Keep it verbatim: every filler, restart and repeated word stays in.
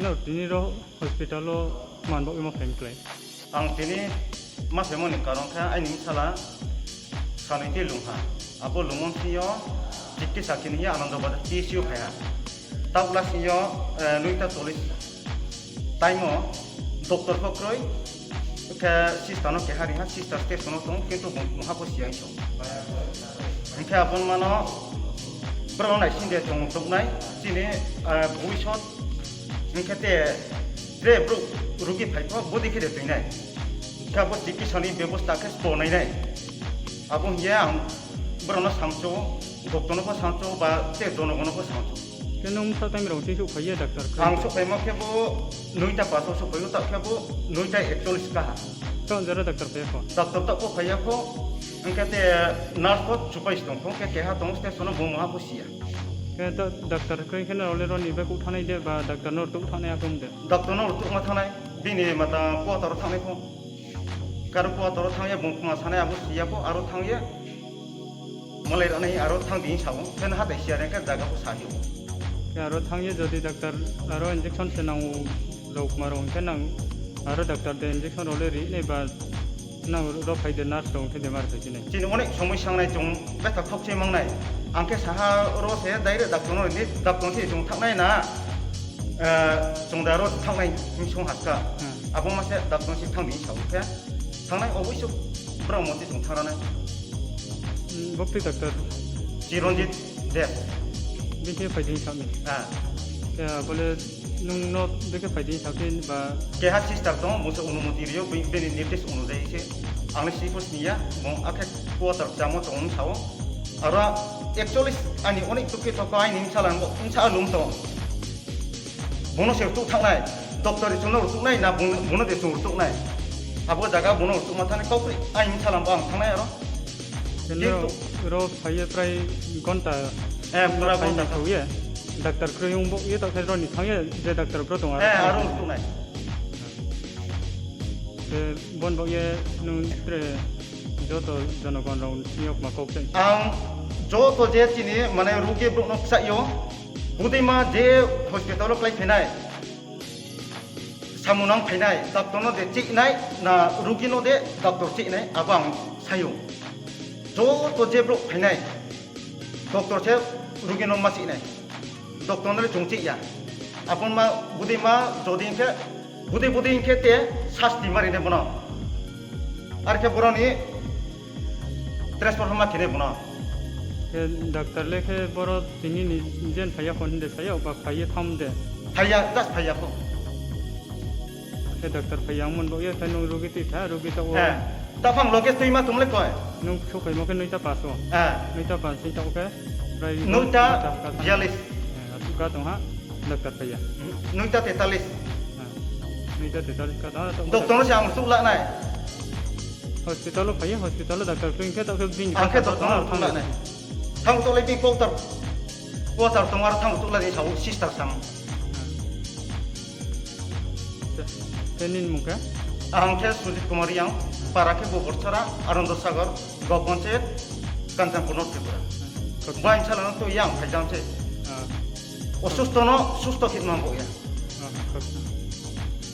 No, tini ro hospital wo man baoh ye ma phai klái. Ang tini ma phaimo ni karon khe aini bsala sanoi ti lung ha. Abo lungmo sing yo chikitsa khe ni hing ye Anando Bazar P H C wo phai ha. Taoh la sing yo, eh, noita chollish time wo doctor pho kroi. Khe sister no keha ri ha, sister station wo tong, kintu bung mungha pho si ya song. Hing khe abo mano brao no naising de tong tongnai, chini, eh, boi sot. Hing khe te, tre brouh rugi phai pho, bodei khe de tuinai. Khe abo chikitsa ni bebosta khe sbo nai nai. Abo hing ye ang brao no samchu, doctor no pho samchu, ba te jonogon no pho samchu. Khe nung sa time rao ti souhphai ye doctor khe? Ang souhphaimo khe bo noita pass wo souhphai ou, taoh khe bo noita ekchollish ka ha. Taoh jero doctor phai ya pho? Doctor taoh pho phai ya pho, hing khe te nurse pho chupai se tong pho, khe keha tong station wo bung mungha pho si ya. Khe taoh doctor kroi khe nrao le ro ni baihkhouh thanngnai de ba doctor no rtuh thanngnai akhe de? Doctor no rtuhma thanngnai, bini mata quarter wo thanngnai pho. Karo quarter wo thanng ye bung kma sanai abo si ya pho, aro thanng ye malai ra nai aro thanng di hing sa ou, khe no hathái si ya re khe zaga pho sa hi ou. Khe aro thanng ye jodi doctor aro injection se nang ou, rao kma rao hing khe nang aro doctor de injection rao le ri nai ba nang ro phai de nurse rao hing khe de mar phai di nai. Chini onek somoi sangnai chung betha khokchoi mangnai. Ang khe saha ro se direct doctor no ri ni, doctor no se chung thanng nai na, eh, chung da ro thanng nai hing song ha ska. Abo ma se doctor no se thanng di hing sa ou khe. Thanngnai oboisu brao moti chung thanng ra nai. Bo kti doctor? Chiranjit Deb. Bini khe phai di hing sa mi? Khe abo le nung no bini khe phai di hing sa khe ba? Keha sister tong, bung se onumoti ri ou, bini nirdesh onujayi se. Ang le si pho sini ya, bung akhe quarter chamo tong hing sa ou. Aro actually aini onek dukhi toko aini bsala bo bsa lum tong. Bung no se rtuh thanngnai, doctor de chung no rtuh nai na, bung no de chung rtuh nai. Abo zaga bung no rtuhma thanngnai, kaupri aini bsala bo ang thanngnai aro. Ro phai ye prai gonta, eh, pura gonta thou ye. Doctor kroi ong baoh ye taoh khe ro ni thanng ye, je doctor bro tong aro rtuh nai. Khe bon baoh ye nung tre joto jonogon rao ni sing yo kma kau kchai? Ang joto je chini mane rugi brouh no kchaih yo, bodeima je hospital wo kláiphai nai, samung nang phai nai, doctor no de chih nai, na rugi no de doctor chih nai, abo ang sa ou. Joto je brouh phai nai, doctor se rugi no ma chih nai. Doctor no le chung chih ya. Abo ma bodeima jodi hing khe, bodei bodei hing khe te sasti ma ri nai bo no. Are khe boro ni transfer pho ma khe nai bo no. Khe doctor le khe boro tini ni jen phai ya kho hing de sa ya, oba phai ye tham de? Phai ya, just phai ya kho. Khe doctor phai ya ongmo ni baoh ye khe nung rugi tuitha, rugi taoh wo. Taphang loge tuima tong le koi. Nung souhphaimo khe noita pass wo. Noita pass ni taoh khe prai noita bialis. Asuh ka tong ha, doctor phai ya. Noita tetalis. Noita tetalis ka tong ha, doctor no se ang rtuh la nai. Hospital wo phai ye, hospital wo doctor kroi khe taoh khe bini ang khe doctor no rtuh la nai. Thanng rtuh le bini quarter, quarter tong aro thanng rtuh la di sa ou sister sam. Khe nini mung khe? Ang khe Sujit Kumar Reang, para khe Goborsara, Anando Sagar, Gopon se, Kanchanpur, North Tripura. Bo aini bsala no tui ye ang phai jam se. Osusto no susto khe ma bo ya.